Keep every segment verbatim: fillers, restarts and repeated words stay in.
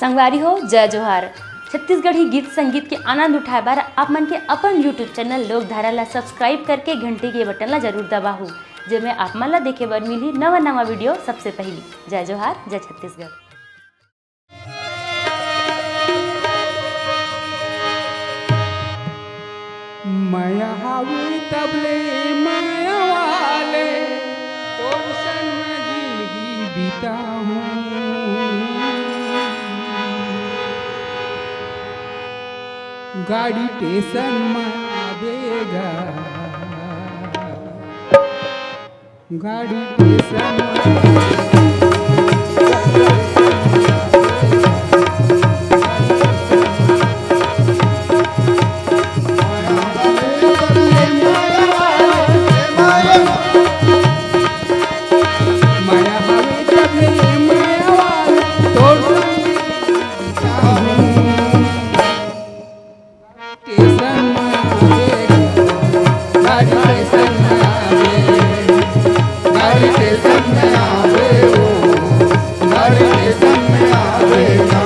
संगवारी हो, जय जोहार। छत्तीसगढ़ी गीत संगीत के आनंद उठाए बर आप मन के अपन YouTube चैनल लोकधारा ला सब्सक्राइब करके घंटी के बटन ला जरूर दबाहू, जेमे आप मन ला देखे बर मिलही नवा नवा वीडियो सबसे पहिली। जय जोहार, जय छत्तीसगढ़। मया हावे तब ले मया वाले, तोर संग मैं जिंदगी बिताहूं। गाड़ी स्टेशन में आवेगा, गाड़ी स्टेशन में। मया हवे तब ले मया वाले, तोर संग स्टेशन में आवे, गाड़ी स्टेशन में आवे, गाड़ी स्टेशन में आवे, ओ, गाड़ी स्टेशन में आवे ना।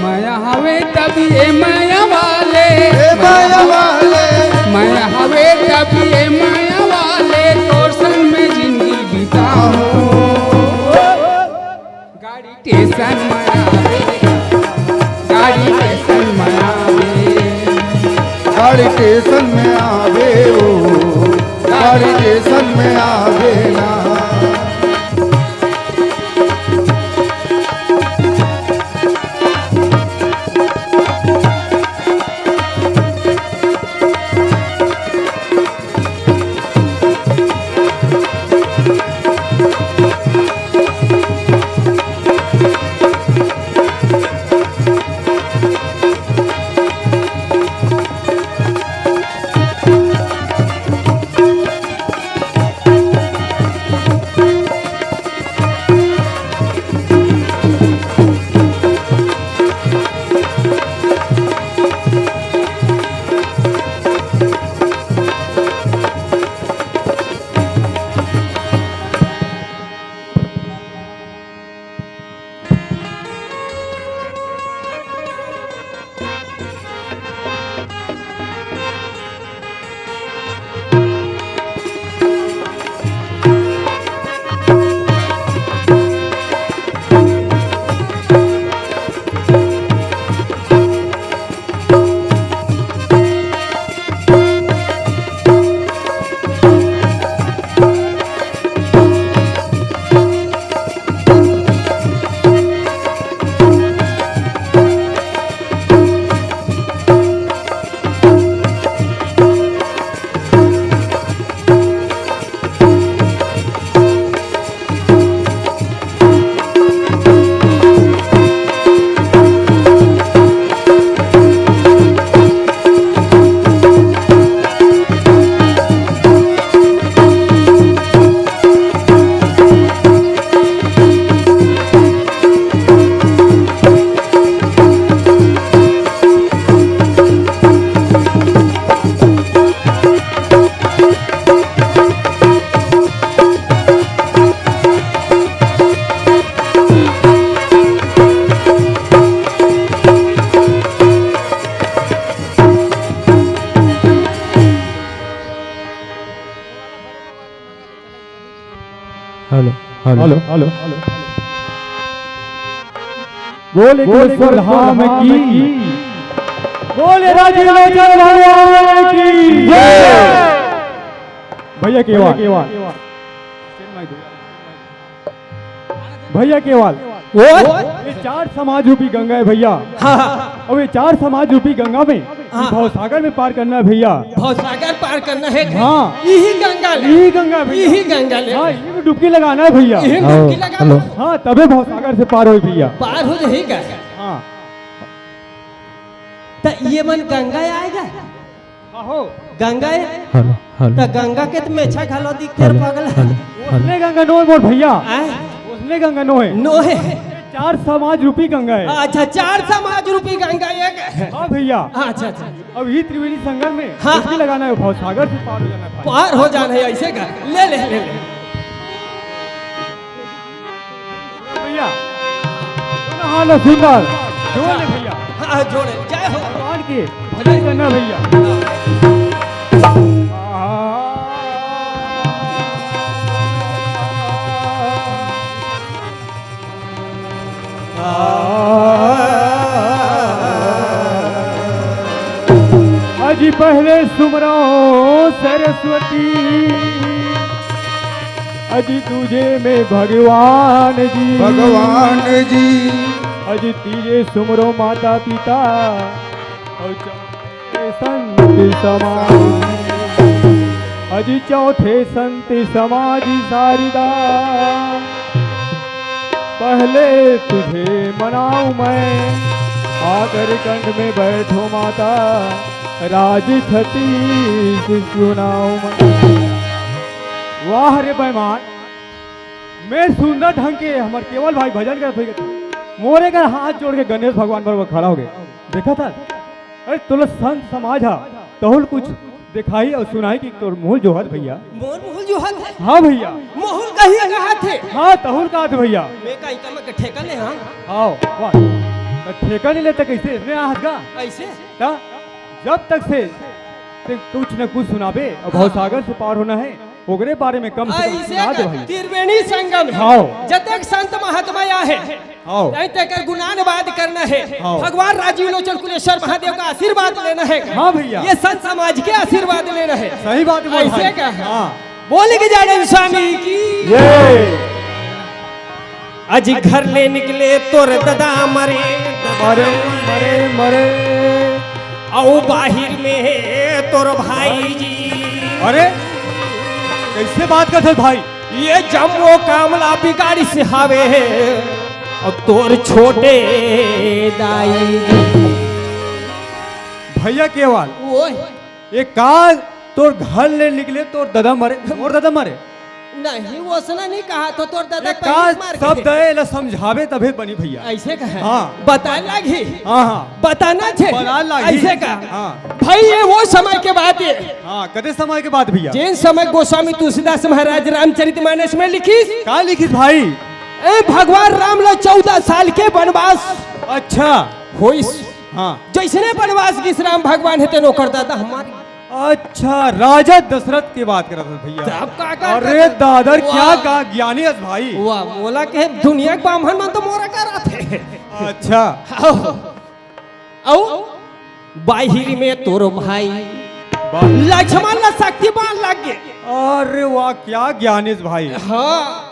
मया हवे तब ए मया वाले, ए मया वाले। मया हवे तब ए मया वाले, तोर संग में जिंदगी बिताहूं। गाड़ी स्टेशन में आवे, गाड़ी स्टेशन में आवे, गाड़ी स्टेशन में आवे ओ, गाड़ी स्टेशन में आवे ना। Hello, hello, hello, hello. बोले कुलेश्वर धाम की, बोले राजीव लोचन भगवान की जय। भैया केवाल। भैया केवाल, वो? ये चार समाज रूपी गंगा है भैया। हाँ, हाँ। और ये चार समाज रूपी गंगा में हाँ। भवसागर में पार करना है भैया। भवसागर पार करना है। हाँ। यही गंगा ले। यही गंगा ले। हाँ, ये डुबकी लगाना है भैया। यही डुबकी लगाना। हाँ, तबे भवसागर से पार होई भैया। पार हो जाएगा। हाँ। त ये मन गंगा आय गा? आहो। गंगा ए? Hello, hello. त गंगा के त मेछा घलो दिखथे रे हेलो, पागल। Hello, hello. ओसने गंगा नोहे मोर भैया। आय? ओसने गंगा नोहे। नोहे। चार समाज रूपी गंगा हे। अच्छा, चार समाज रूपी गंगा एक। हाँ भैया। अच्छा, अच्छा। अब ही त्रिवेणी संगम में हाँ, डुबकी हाँ। लगाना हे, भवसागर से पार हो जाना हे भाई। पार हो जाना हे, ऐसे का? ले, ले, ले, ले। भैया, सुना हाल सुंदर, जोड़ ले भैया। हाँ, जोड़े, जय हो। भगवान के भजन करना भैया। अजी पहले सुमरो सरस्वती, अजी दूजे में भगवान जी। भगवान जी। अजी तीजे सुमरो माता पिता, अउ चौथे संत समाज। अजी चौथे संत समाज शारदा, पहले तुझे मनाऊं मैं, आकर कंठ में बैठो माता, राज छत्तीस सुनाऊं मैं। वाह रे बेईमान, मैं सुंदर ढंग के हमर केवल भाई भजन करत होई, मोरे कर हाथ जोड़ के गणेश भगवान बर खड़ा हो गे। देखा था, अरे तोला संत समाज हा, तहुल कुछ दिखाई अउ सुनाई कि तोर मुहुल जोहत भैया। मोर मुहुल जोहत हे? हाँ भैया। मुहुल कहीं कहा थे? हाँ, तहुल कहा थे भैया। मैं का इनका में के ठेका ले, हाँ? हाँ, वाह। त ठेका नहीं लेता कैसे? इसने आहत का? ऐसे? त जब तक से ते कुछ न कुछ सुनाबे अउ हाँ। भवसागर से पार होना हे, ओकरे बारे में कम से कम ऐसे सुना दे का भाई। त्रिवेणी संगम हे। हाँ। जतेक संत महात्मा आहे, हाँ। तैं तेकर गुणानुवाद करना हे। हाँ। भगवान राजीव लोचन कुलेश्वर महादेव का आशीर्वाद लेना हे। हाँ भैया। ये संत समाज के आशीर्वाद लेना हे। सही बात बोल ऐसे भाई। का? हाँ। बोल गजानन स्वामी की। ये। अजी घर ले निकले तोर ददा मरे। मरे, मरे, मरे। अउ बाहिर में तोर भाई जी। अरे, कैसे बात करत हे भाई? ये जम्मो काम ला बिगाड़िस हावे, अउ तोर छोटे दाई। भैया केवल, ओए। ये का तोर घर ले निकले, तोर ददा मरे, मोर ददा मरे? नहीं, ओसना नहीं कहा तो तोर ददा ये पहली का मार के शब्द हे, एला समझाबे तभे बनी भैया। ऐसे कहे? हाँ। बताए लागी? हाँ, हाँ। बताना छे? बताए लागी। ऐसे का? हाँ। भाई, ये वो समय के बात हे। हाँ, कते समय के बात भैया? जेन समय गोस्वामी तुलसीदास महाराज रामचरितमानस में लिखिस। का लिखिस भाई? ए, भगवान राम ला चौदह साल के बनवास अच्छा। होइस। हाँ। जैसने बनवास गिस राम भगवान हे तेन ओकर ददा हमार। अच्छा, राजा दशरथ के बात करत हे भैया। तब का, का, अरे का, दादा, वाह। क्या गा-, ज्ञानी अस भाई। वाह, मोला के दुनिया के बाम्हन मन तो मोरा करत हे। अच्छा। अउ, अउ बाहिर में तोर भाई बा- लक्ष्मण ला शक्ति बाण लग गे। अरे वाह, क्या ज्ञानी अस भाई। हाँ।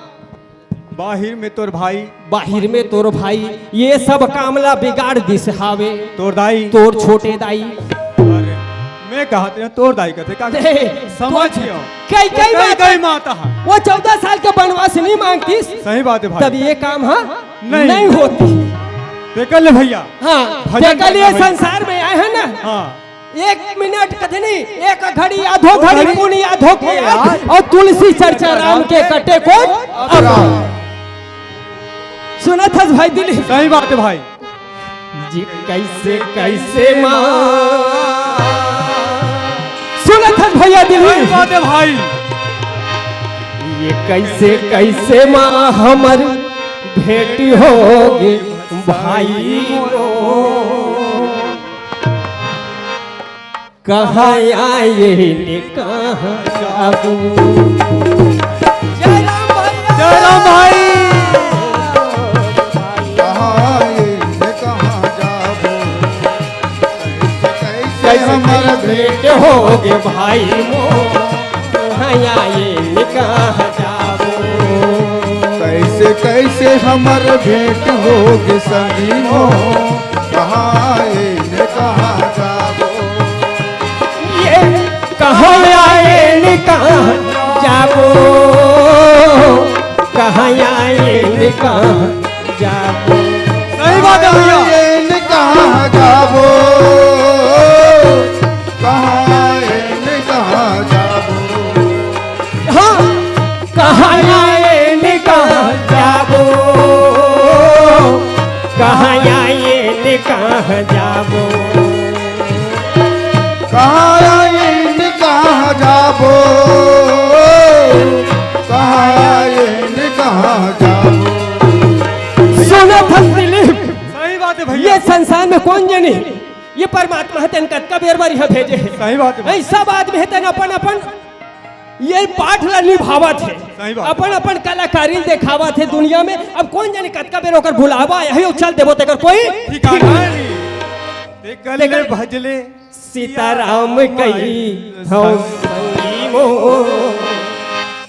बाहिर में तोर भाई। बाहिर में तोर भाई, ये सब काम ला बिगाड़ दिस हावे। तोर दाई। तोर छोटे दाई। अरे, मैं कहत रहेंव तोर दाई कथे का? दे, समझ तोर गयो। कई, कई कई, बात कई है। माता है। वो चौदह साल के बनवास नहीं मांगतिस। सही बात है भाई। तब ये काम, हाँ, नहीं। नहीं होती। ते कर ले भैया। हाँ, भजन ते कर लिए करना भाई। संसार में आए हैं ना। हाँ। एक मिनट कथे नहीं, एक घड़ी आधो घड़ी घड़ी? पुन आधो के अरे याद, यार। अउ तुलसी चर्चा राम के कटे कोट अब। सुनत हस भाई दिलीप? सही बात है भाई। जी कैसे कैसे माँ। सुनत हस भैया दिलीप? सही बात है भाई। ये कैसे कैसे माँ हमर भेंट होगे भाई मोर। कहाँ आए ने कहाँ जाबो। जय राम भाई। जय राम भाई। कहाँ आए ने कहाँ जाबो। कैसे कैसे कैसे हमारा भेंट होगे भाई मोर। कहाँ आए ने कहाँ जाबो। कैसे कैसे हमर भेंट होगे संगी मोर। कहाँ आए ने कहाँ जाबो। ये कहाँ आए ने कहाँ जाबो, कहाँ आए ने कहाँ जाबो। सही बात है भैया। आए ने कहाँ जाबो, कहाँ जाबो? कहाँ आइन, कहाँ जाबो? कहाँ आइन, कहाँ जाबो? सुनत हस दिलीप, सही बात है भैया। ये संसार में कोन जनी, ये परमात्मा ह तेन कतका बेर बार इहाँ भेजे हे। सही बात है। ऐसा बात में हे तेन अपन अपन ये पाठ ला निभावत हे, सही बात। अपन अपन कलाकारी देखावत हे दुनिया में। अब कोन जनी कतका बेर ओकर बुलावा आही अउ चल देबो, तेकर कोई ठिकाना नहीं। ते कल ले भजले सीताराम कही थो संगी मोर,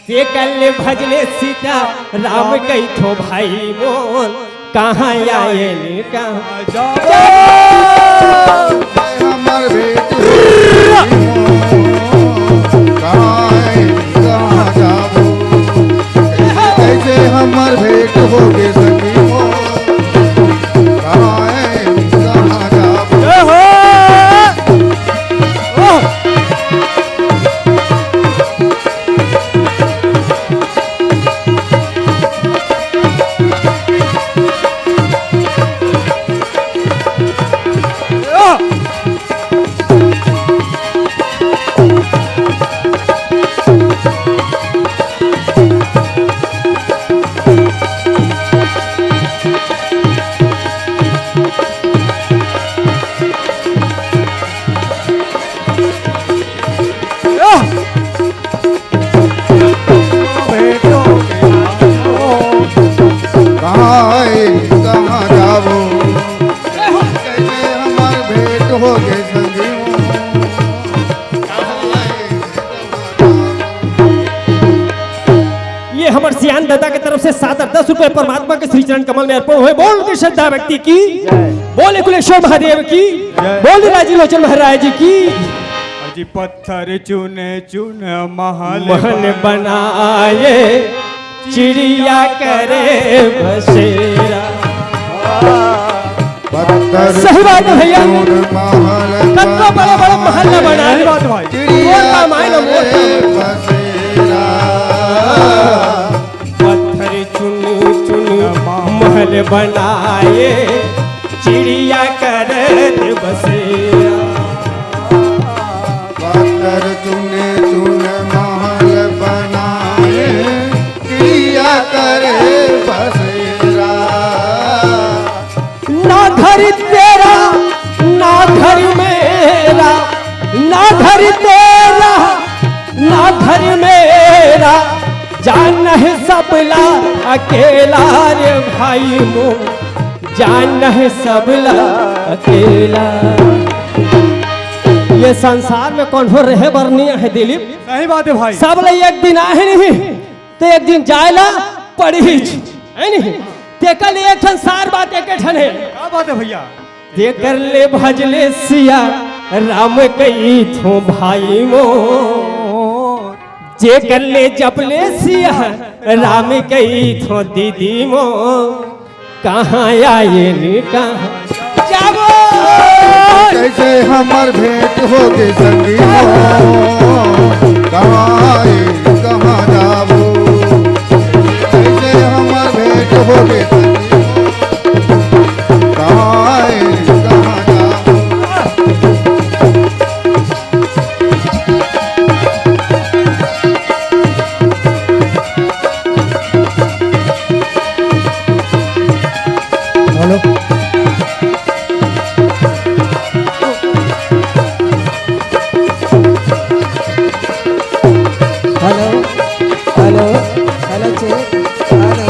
ते कल ले भजले सीताराम कही थो भाई मोर। कहाँ आएन, कहाँ जाबो? हमर बेटी कहाँ आएन, कहाँ जाबो? कैसे हमर भेंट होगे सखी हो? कहाँ आएन, कहाँ जाबो? जय हो। ओह। कहाँ आए, कहाँ जाबो? कैसे हमर भेंट होगे संगी हो? ये हमर सियान दादा के तरफ से सादर दस रुपए परमात्मा के श्री चरण कमल में अर्पण होय। बोल के श्रद्धा भक्ति की, बोले कुलेश्वर महादेव की, बोले राजी लोचन महाराज की। अजी पत्थर चुने चुन महल महल बनाए, चिड़िया करे बसेरा। पत्थर सही बात है भैया। चूर महल कतको बड़े बड़े महल ला बना ले। सही बात भाई। चिड़िया मोर काम आए ना, मोर काम। करे बसेरा। पत्थर चुन चुन महल बनाए, चिड़िया करत बसेरा। पत्थर चुन चुन महल बनाए, चिड़िया करे बसेरा। ना घर तेरा, ना घर मेरा, ना घर तेरा, ना घर मेरा, जान है सबला अकेला रे भाई मोर, जान है सबला अकेला। ये संसार में कोनो रहे बर नइ आहे दिलीप। सही बात है भाई। सब ला एक दिन आहे नहीं, त एक दिन जाए ला पड़ही, है नहीं? तेकर ले एक ठन सार बात एक ठन है। का बात है भैया? जेकर ले भजले सिया राम कही थो भाई मोर, जेकर ले जपले सिया राम कही थो दीदी मोर, कहाँ आएन, कहाँ जाबो? कैसे हमर भेंट होगे संगी हो? कहाँ आएन, कहाँ जाबो? कैसे हमर भेंट होगे संगी हो? कहाँ आएन, कहाँ जाबो? Hello. Hello, hello, hello, check, hello.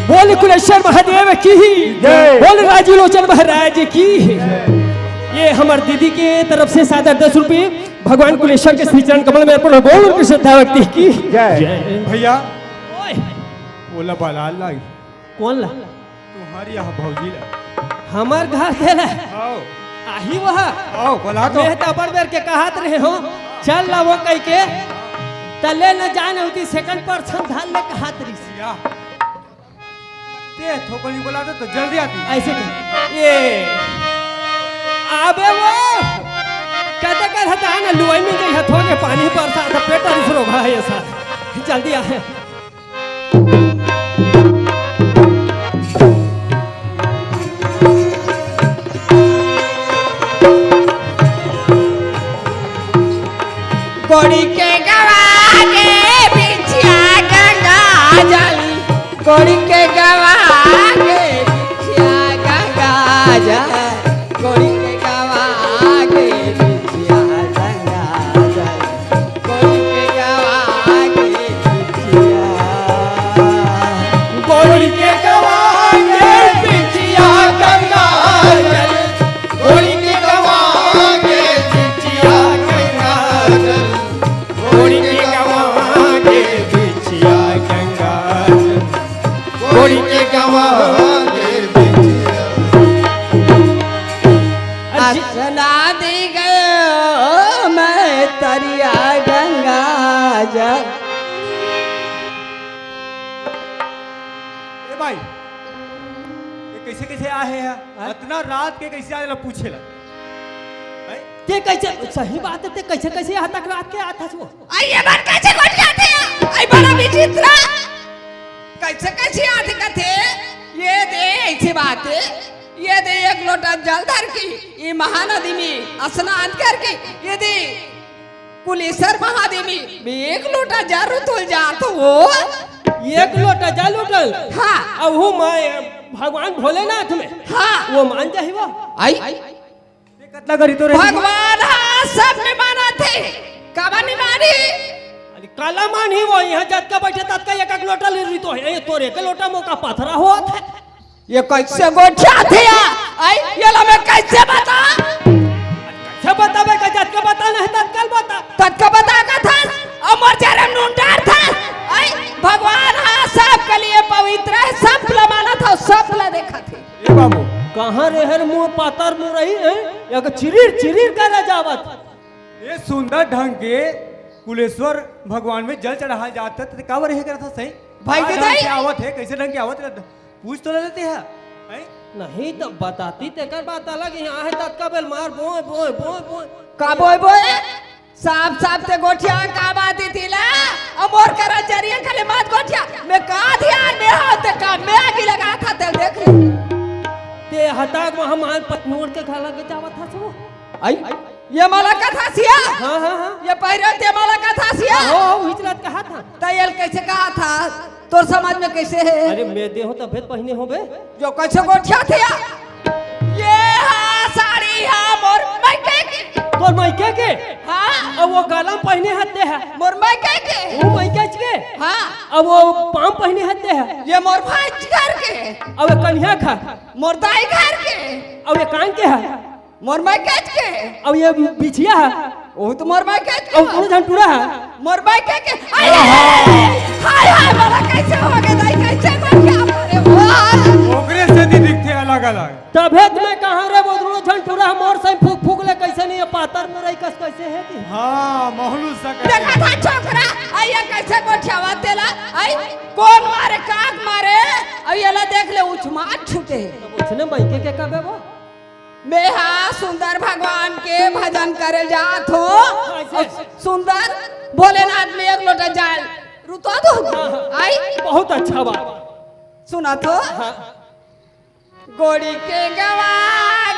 बोल कुलेश्वर महादेव की जय। बोल राजू लोचन महाराज की। ये हमर दीदी के तरफ से सादर दस रुपये भगवान कुलेश्वर के श्री चरण कमल में अर्पण हो। बोल उनकी श्रद्धा भक्ति की जय। भैया, ओए। ओला बलाल लाई। कोन ला? तुम्हारी यहाँ भौजी ला। हमर घर के ला। आओ। आही वह। आओ, बला तो। मैं तो बड़ बेर के कहत रहे हो, चल ला वो कह के, तले न जाने होती second person धन ले कहत रही। या। ये थोकली बोला तो, तो जल्दी आती। ऐसे कर। ये। अबे वो। कहते कर हटा ना, लुआई में गई है, थोके पानी बरसा था, पेट और शुरू भाई ऐसा। जल्दी आ। गोड़ी के गवा के बिछिया गंगा जल, गोड़ी के गवा के बिछिया गंगा जल, गोड़ी के गवा के बिछिया गंगा जल, गोड़ी के गवा के बिछिया, गोड़ी के गवा के बिछिया गंगा जल, गोड़ी के गवा के बिछिया गंगा जल, गोड़ी के गवा के बिछिया गंगा जल, गोड़ी के गवा के बिछिया। असना दी गयो मैं तरिया गंगा जल। ए भाई, ये कैसे कैसे आहे है? हाँ? इतना रात के कैसे आए ला पूछे ला? हैं? ते कैसे, सही बात है, ते कैसे कैसे यहाँ तक रात के आता छो? आई ये बार कैसे गोठियाथे? आई बड़ा विचित्र। कैसे कैसे आथे कथे? ये दे ऐसी बात है। ये दे एक लोटा जल धर के, ये महानदी में स्नान करके, ये दे कुलेश्वर महादेव में भी एक लोटा जल उतल जात हो। एक लोटा जल उतल? हाँ। अब हूँ मैं भगवान भोलेनाथ में। हाँ। वो मान जाही वो। आई? ये कतला करी तो रे? भगवान हाँ सब में मानथे। काबर नहीं मानी? अरे काला मानही वो, यहाँ जतका बैठे ततका एक एक लोटा ले रही तो है। ये तोरे के लोटा मोका पथरा होत है। ये कैसे गोठियाथे या? आई, ये ला मैं कैसे बता? कैसे बताबे का? जतका बता नहीं, ततका बता। ततका बता का था? अमर जरम नून डार था। आई, भगवान हाँ सबके लिए पवित्र है, सब ला मानत हो, सब ला देखत है। ए बाबू, कहाँ रे हर मुँह पातर मुँह रही है? या चिरिर चिरिर करा जावत। ये सुंदर ढंग के कुलेश्वर भगवान में जल चढ़ाए जात है, तो काबर ये करत है सही? भाई का के ढंग दाई। से आवत है, कैसे ढंग के आवत है? पूछ तो लेते हैं, हैं? नहीं तो बताती तेकर बात अलग, यहाँ है ततका बेल मार बोय, बोय, बोय, बोय। का बोय, बोय? साफ, साफ ते गोठिया का बात ही थी ला? अब मोर करा जरिए खाली मत गोठिया। मैं का ध्यान में हो ते का मैं आगी लगा था ते देख ले। ते हटाक वहाँ मान पतनोर के खा लगे जावत था सो। आई? ये माला का था सिया? हाँ, हाँ, हाँ। ये पहिरे ते माला का था सिया? हाँ, हो, हो, हिचलत कहा था। त ये कैसे कहा था? तोर समझ में कैसे है? अरे मैं दे हूँ तभे त पहिने हो बे। जो कैसे गोठियाथे या? ये हाँ साड़ी हाँ मोर मायके के। तोर मायके के? हाँ। अब वो गला में पहिने हते है। मोर मायके के। वो मायके के? हाँ। अब वो पाँव पहिने हते है। ये मोर भाई घर के। अब वो कन्या घर। मोर दाई घर के। अब ये कान के है। मोर मायके के। अब ये बिछिया है। ओ तो मोर मायके के। अब कोनो झन टूरा है। मोर मायके के। अरे, हाय, हाय, मोला कैसे हो गए दाई, कैसे हो गया? अरे, वाह। ओकरे से दी दिखते अलग अलग। तभे त मैं कहाँ रे, वो दोनों झन टूरा मोर सही फूक फूक ले, कैसे नहीं है, पातर में रही कस कैसे है कि? हाँ, महलू सा कैसे? देखा था छोकरा, आइया कैसे गोठियावा तेला, आई, कौन मारे, काक मारे, और ये ला देख ले, उछमात छूटे। उसने मायके के कबे वो? मैं हा सुंदर भगवान के भजन करे जात हो। हाँ, और सुंदर भोलेनाथ में एक लोटा जल रुतो दो। हाँ, हाँ। आई? बहुत अच्छा बात। सुना तो? हाँ। गोड़ी के गवा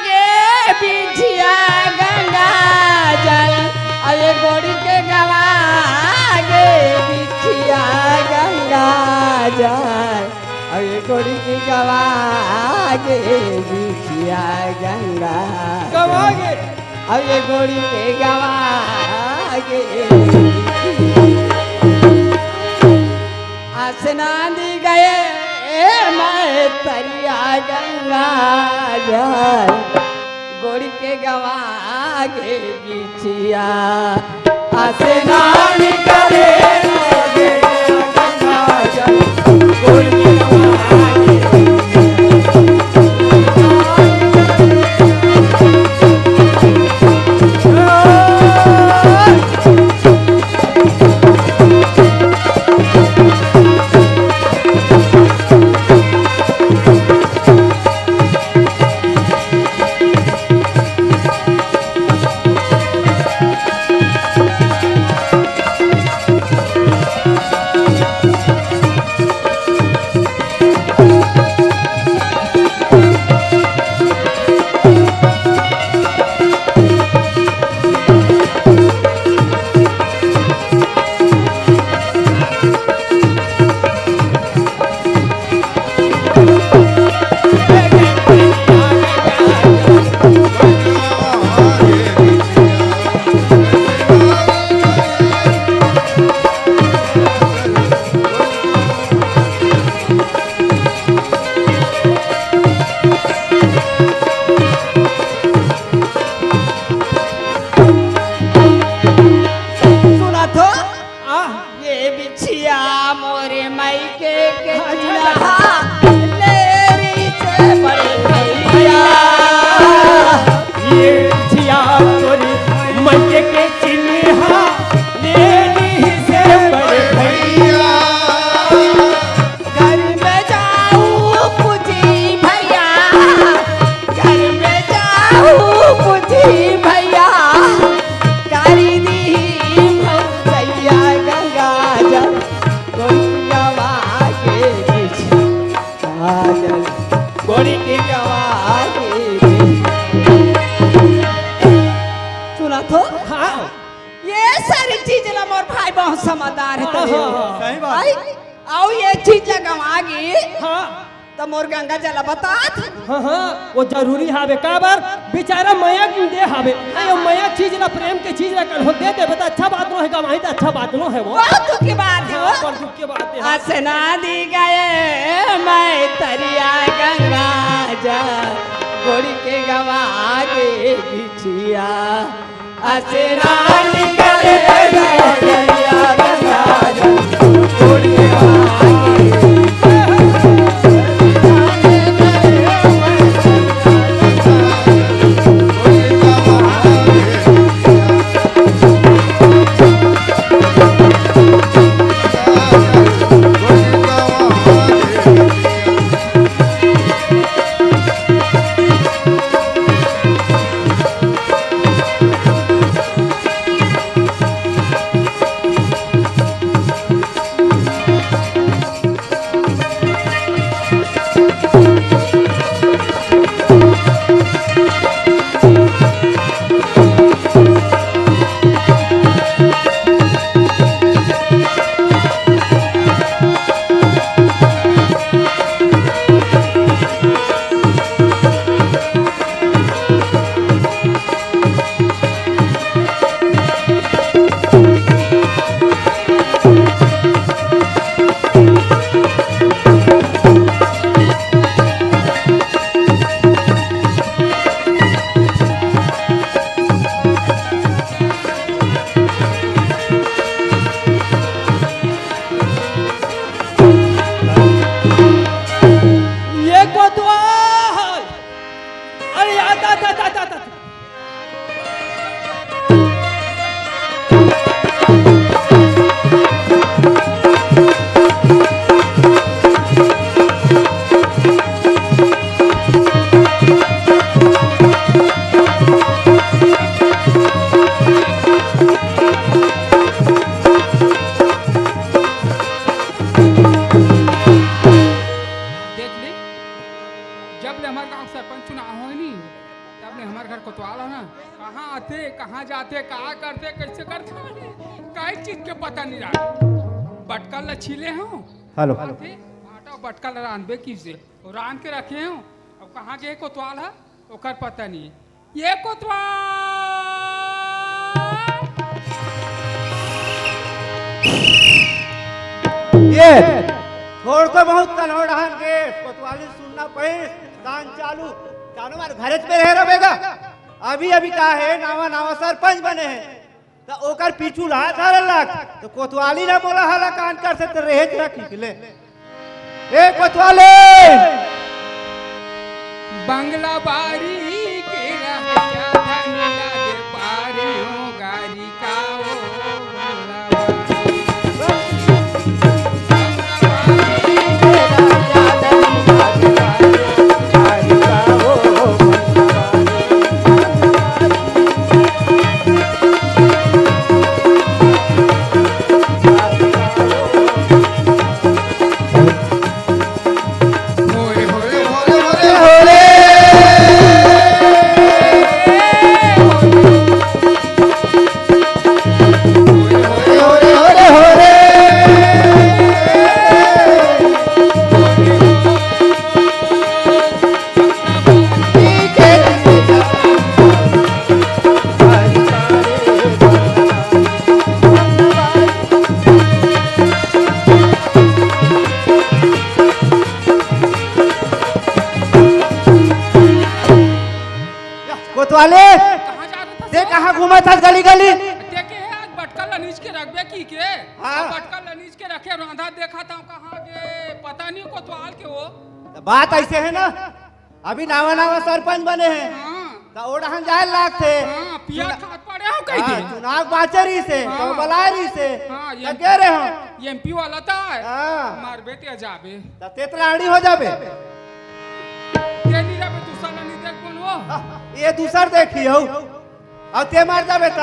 गे बिछिया गंगा जल, अरे गोड़ी के गवा गे बिछिया गंगा जल। अरे गोरी के गवा गे बिछिया गंगा। गवा गे। अरे गोरी के गवा गे। स्नान गए मैं तरिया गंगा जल। गोरी के गवा गे बिछिया, स्नान करे लागे गंगा जल। गोरी के गवा गे बहुत समझदार हे हाँ, तैं। हाँ, हाँ। सही बात। आई, अउ ये चीज ला गंवा गे, हाँ। त मोर गंगा जल बतात। हाँ, हाँ, वो जरूरी हावे। काबर? बेचारा मया दे हावे। अरे, मया चीज ला, प्रेम के चीज ला कल हो दे दे, बता, अच्छा बात नो हे, गंवाही त अच्छा बात नो हे वो। बहुत दुख के बात हे वो। हाँ, पर दुख के बात हे। अस ना दी गए मैं तरिया गंगा जल, गोड़ी के गंवा गे बिछिया। अस ना दी गए मैं तरिया गंगा जल, गोड़ी के गंवा गे। ये कोतवाल! अरे, आ, आ, आ। देख ले, जब ले हमर गांव सरपंच चुनाव होय नी, तब ले हमर घर कोतवाल हे ना, कहाँ आथे, कहाँ जाथे, का करथे, कइसे करथे, काई चीज के पता नइ रहय। बटकल ल छीले हंव, हेलो। आथे, आटा बटकल ल रांधबे कहिसे, अउ रांध के रखे हंव, अब कहाँ गे कोतवाल ह, ओकर पता नइ हे। ये कोतवाल! ये, थोड़ तो बहुत कन्हो डहान के, कोतवाली सुनना पइस, कान चालू, जानो मार घरेच में रहे रबे गा। अभी, अभी का हे, नावा, नावा सरपंच बने हे। त ओकर पीछू ला धरे लग, त कोतवाली ना मोला हला कान कर से त रेहेच रखी ले। ए कोतवाले! बंगला बारी के रहइया धन ला दे पारे हो गारी का ओ बंगला बारी। कोतवाले, कहाँ जा रहा था ते सो? कहाँ घूमत हस गली गली? ते के हे, आज बटकल ल नीच के रखबे कहिके? हाँ। बटकल ल नीच के रखे, रांधा देखत हंव कहाँ गे, पता नइ कोतवाल के हो। त बात अइसे हे ना, अभी नावा नावा सरपंच बने हे। हाँ। त ओ डहान जाए लागथे। हाँ, पिया चुना-, खात पड़े हो कहि हाँ, दे। चुनाव बाचे रहिसे, हाँ। तो बलाए रहिसे। हाँ, त ये गे रहे हंव। एमपी वाला त हे। हाँ। मार बेटे जाबे। त तेतराड़ी हो जाबे। ते नइ जाबे, दूसर ल नइ देख कोनो। आ, ये दूसर देखी हौ। अउ ते मर जाबे त?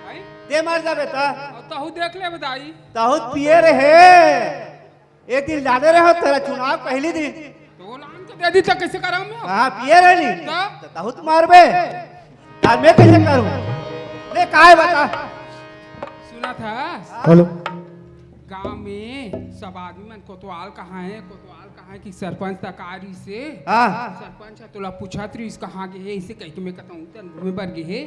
हैं? ते मर जाबे त? अउ तहू देख लेबे दाई। तहू पिए रहे। एक दिन जाने रहे हो तेरा चुनाव पहली दिन। तो लान के दे दी त कइसे करंव मैं? हाँ, पिए रहे नी। त? त तहू त मरबे। आज मैं कइसे करूँ? ले काय बता? सुनत हस? हेलो। गांव में सब आदमी मन कोतवाल कहाँ हे, कोतवाल कहाँ हे कि सरपंच तक आ रहिस हे। हाँ। सरपंच ह तोला पूछत रहिस, कहाँ गे हे, अइसे कहिके मैं कतहूँ तन घूमे बर गे हे।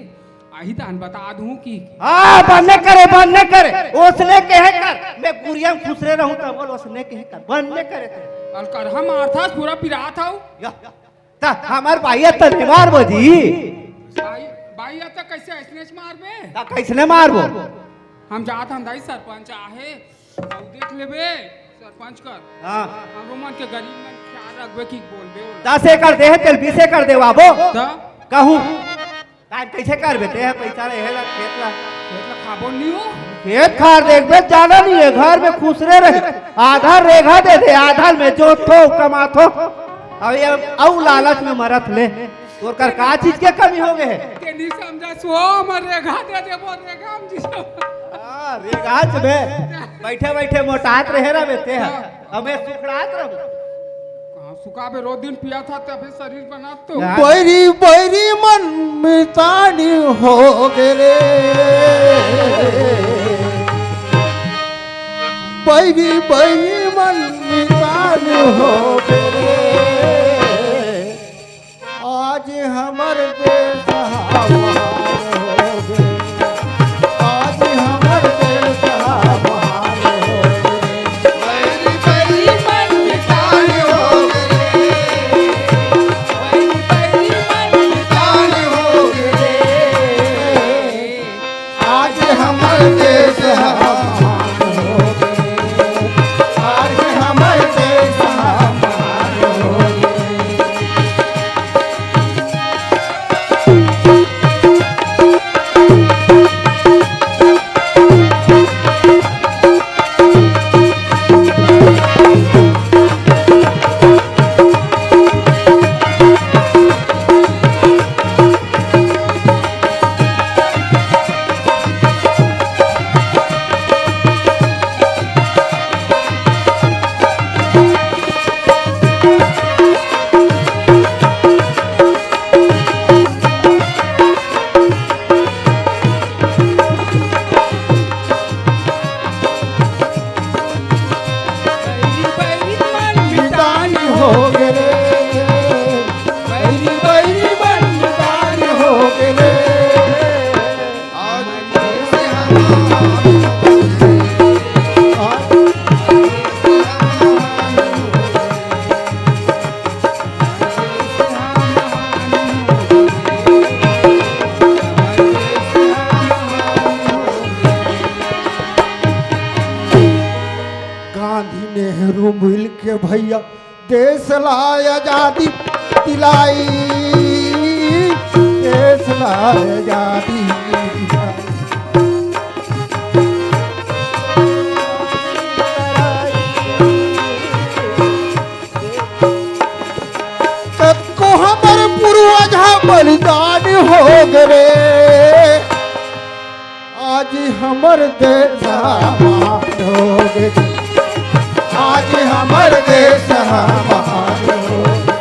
आही तहन बता दूँ कि हाँ, बन्ने करे, बन्ने करे। ओसने कहे कर। मैं कुरिया में खुसरे रहूँ त बोल, ओसने कहे कर। बन्ने करे ते। अलकरहा मारथस, पूरा पिरात हव। या, या। त हमर बाई ह त नइ मारबो जी। बाई, बाई ह त कइसे अइसने मारबे? त कइसने मारबो? हम जात हन दाई, सरपंच आहे, अउ देख लेबे सरपंच कर। हाँ। हमरो मन के गरीब मन ख्याल रखबे कि बोलबे ओला। दस एकड़ दे हे, तेला बीस एकड़ देवाबो। त? कहूँ। काम कइसे करबे ते ह, पइसा रहे ला खेत ला। खेत ला खाबो नहीं हो। खेत खार देखबे, जाना नहीं हे, घर में खुसरे रहे। आधा रेघा दे दे, आधा में जोतथों, कमाथों। अउ ये, अउ लालच में मरत ले। तोर कर का चीज के कमी हो गे हे? ते नहीं समझा सो, हमर रेघा दे दे, वो रेघा हम जी। हाँ, रेघा च बे। बइठे बइठे मोटात रहे रहिबे ते ह। अबे सुखड़ात रहू। कहाँ सुखाबे, रोज दिन पियाथस, तभे शरीर बनात तो। यार। बैरी बैरी मन मितानी हो गे रे। बैरी बैरी मन मितानी हो गे रे। आज हमर देश हमार हो गे। आज हमर देश हमार हो गे। बैरी बैरी मन मितान हो गे। बैरी बैरी मन मितान हो गे। आज हमर देश हमार हो गे। आज हमर देश हमार हो गे। बैरी बैरी मन मितान हो गे रे। बैरी बैरी मन मितान हो गे रे। आज गांधी नेहरू मिल के भैया देश ला आजादी दिलाई, देश ला आजादी दिलाई। कतको हमर पूर्वज ह बलिदान हो गे रे। आज हमर देश हमार हो गे। आज हमर देश हमार हो गे।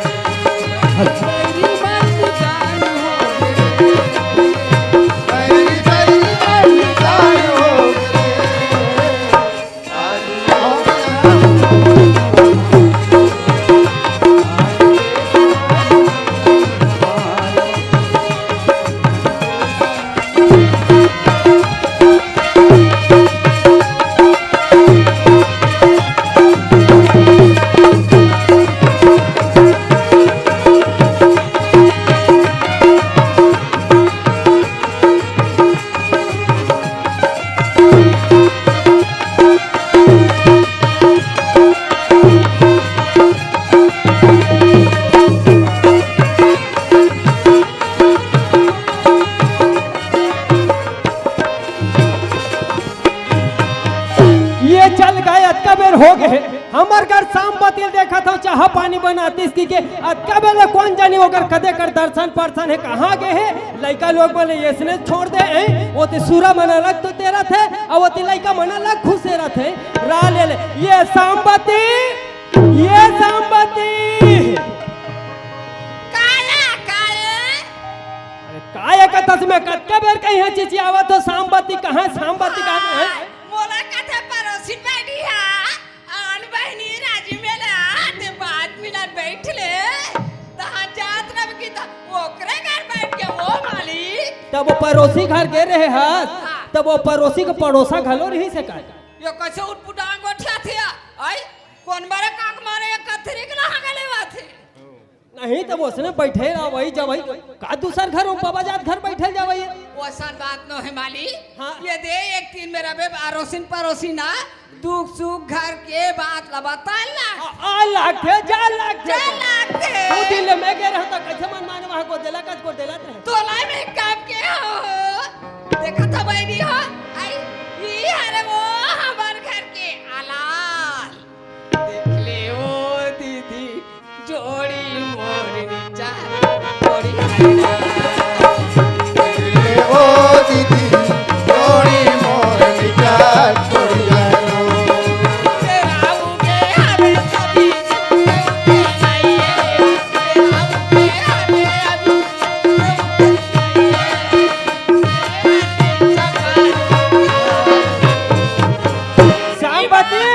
ये चल गे, अतका बेर हो गे हे। हमर घर शाम बती ल देखत हव, चाहा पानी बनातिस कि के, अतका बेर ले कोन जानी ओकर कदे कर दर्शन परसन हे, कहाँ गे हे। लइका लोग मन ल अइसने छोड़ दे हे, ओती सुरा मन अलग तो तेरत हे, अउ ओती लइका मन अलग खुसे रथे। रा ले ले, ये शाम बती, ये शाम बती। काया, काया। अरे काय हे का तस में कतका बेर कही हे, चिचियावत हो, "सांबती कहाँ, सांबती कहाँ है?" मोला कथे परोसी बैठी हा, आन बहिनी राजी मेला, ते बात मिला बैठ ले, तहाँ जात रब की त ओकरे घर बैठ के वो मालिक। तब वो परोसी घर गे रहे हस, हाँ। तब वो परोसी के पड़ोसा घलो रही से का? यो कैसे उठपुटांग गोठियाथे? आई, कोन बरे काक मारे एक कथरी के लहा गले बाथे। नहीं, तब ओसने बैठे रहा, वही जब वही का दूसर घर, वो बाबा जात घर बैठे जा वही। ओसन बात नो हे माली। हाँ। ये दे एक तीन मेरा बे परोसिन परोसिन ना, दुख सुख घर के बात ला बताए ला। आ, आ लागथे, जा लागथे। जा लागथे। दू दिन ले मैं गे रहा त कैसे मन माने वहाँ गोदेला कस गोदेला रहे। तोला में काम के हो। देखा था बहिनी हो। आई, ई हरे वो हमर घर के आलाल। देख ले ओ दीदी, जोड़ी मोर विचार, जोड़ी है ना। देख ले ओ दीदी, जोड़ी मोर विचार, जोड़ी है ना। तेरा उगे हवे सभी, तेरा उगे हवे अभी। श्यामवती।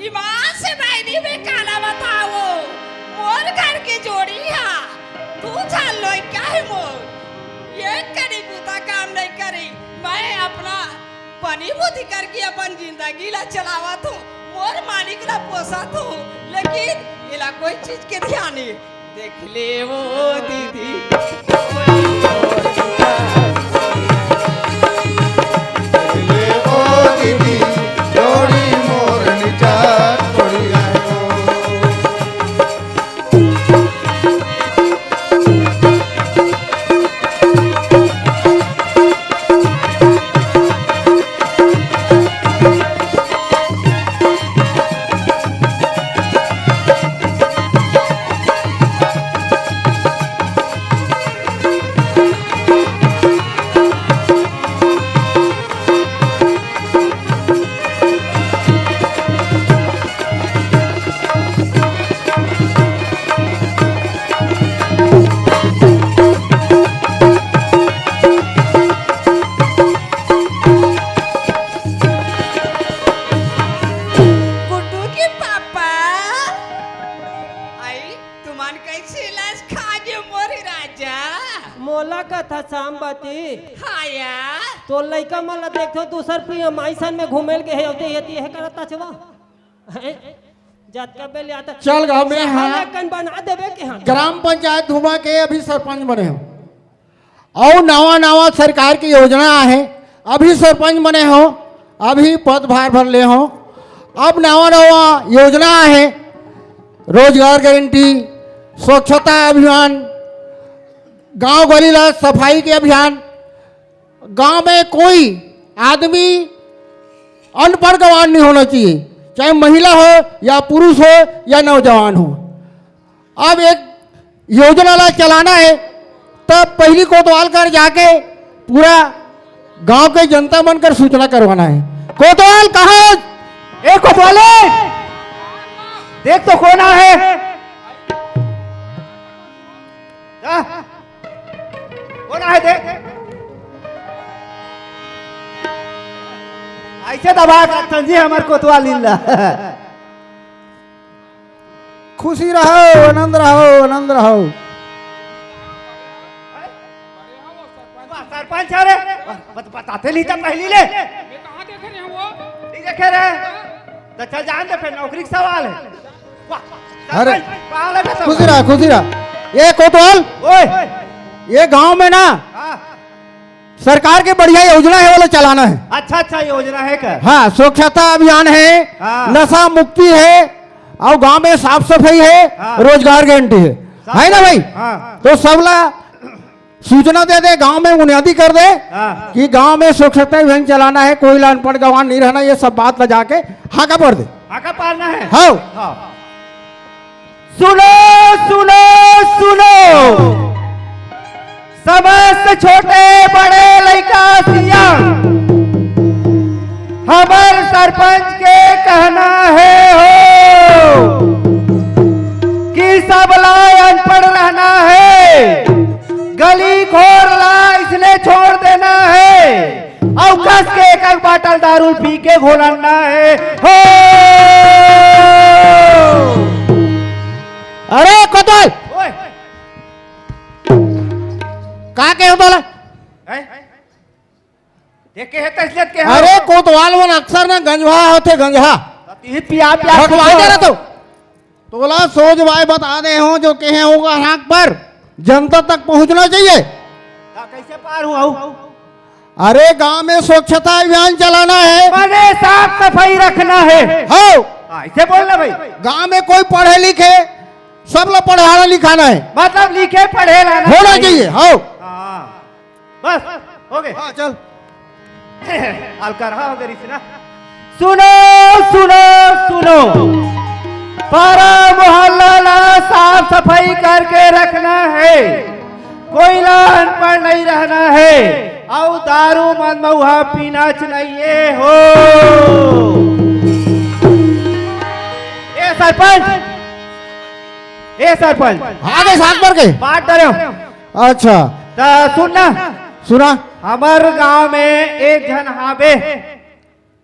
ईमान से बहिनी में काला बताओ, मोर घर के जोड़ी हा, तू जान लो क्या है मोर? ये कनी बूता काम नहीं करी, मैं अपना बनी बुद्धि करके अपन जिंदगी ला चलावत हूँ, मोर मालिक ला पोसत हूँ, लेकिन एला कोई चीज के ध्यान नहीं। देख ले वो दीदी, देख ले वो दीदी, जोड़ी मोर निचार थोड़ी आयो। गुड्डू के पापा, आई, तुमन कैसे लाज खा गे मोर राजा? मोला कथा सांबती। हाँ यार। तो लइका मन ला देखथो दूसर पी माइसन में घूमे ल गे हे, अउ ते ये, ये करत अचवा। हैं? जतका बेल याद चल गा, मैं हाँ। कन बना देबे के हाँ। ग्राम पंचायत धुमा के अभी सरपंच बने हो। अउ नवा नवा सरकार के योजना आहे, अभी सरपंच बने हो, अभी पदभार भर ले हो, अब नवा नवा योजना आहे, रोजगार गारंटी, स्वच्छता अभियान, गांव गली ला सफाई के अभियान, गांव में कोई आदमी अनपढ़ गवार नहीं होना चाहिए, चाहे महिला हो या पुरुष हो या नौजवान हो। अब एक योजना ला चलाना है, तब पहली कोतवाल कर जाके पूरा गांव के जनता मन कर सूचना करवाना है। कोतवाल कहाँ? ए कोतवाले, देख तो कौन आहे? जा। कौन आहे देख? ऐसे दबा सकथन जी हमर कोतवाल ला। खुशी रहो, आनंद रहो, आनंद रहो। वाह, सरपंच अरे, बत-, बताते नहीं था पहली ले। मैं कहाँ देखे रहे वो? नहीं देखे रहे? तो चल जान दे, फिर नौकरी का सवाल है। वाह, अरे, सरपंच, पागल है बे सब। खुशी रहा, खुशी रहा। ये कोतवाल, ओए। ये गांव में ना हाँ। सरकार के बढ़िया योजना है, वो ला चलाना है। अच्छा, अच्छा योजना है का? हाँ, स्वच्छता अभियान है, हाँ। नशा मुक्ति है, अउ गांव में साफ सफाई है, हाँ। रोजगार गारंटी है, साफ है ना भाई? हाँ। तो सबला सूचना दे दे, गांव में बुनियादी कर दे हाँ। कि गांव में स्वच्छता अभियान चलाना है, कोई ला अनपढ़ गवार नहीं रहना, ये सब बात ला जाके हाका पड़ दे। हाका पारना है। हाँ। हाँ। सुनो, सुनो, सुनो, समस्त छोटे बड़े लइका सियान, हमर सरपंच के कहना है हो कि सब ला अनपढ़ रहना है, गली खोर ला छोड़ देना है, अउ कस के एक एक बाटल दारू पी के घोलना है। हो। अरे कोतवाल, ओए। का के हो तोला? हैं? देखे है तसलियत के हो? अरे कोतवाल मन अक्सर ना गंजवा होथे, गंजवा। तब ये पिया पिया भगवान के जरा तो। तोला सोच बाय बता दे हो, जो कहे होगा हाक पर जनता तक पहुंचना चाहिए। ता कैसे पार हुआ हूँ? अरे गांव में स्वच्छता अभियान चलाना है। माने साफ सफाई रखना है। हो। हाँ, इसे बोलना भाई। गांव में कोई पढ़े लिखे, सब लोग पढ़ाना लिखाना है। मतलब लिखे पढ़े रहना होना चाहिए। चाहिए, हो। हाँ। बस, हो गए। हाँ, चल। हल्का रहा हो गई ना। सुनो, सुनो, सुनो। पारा मोहल्ला ला साफ सफाई करके रखना है। कोई ला अनपढ़ नहीं रहना है। अउ दारू मद मउहा पीना च नहीं है हो। ए सरपंच, ए सरपंच। आगे साथ बढ़ के। बात डरे हो। अच्छा। त सुन ना। सुना। हमर गांव में एक झन हाबे।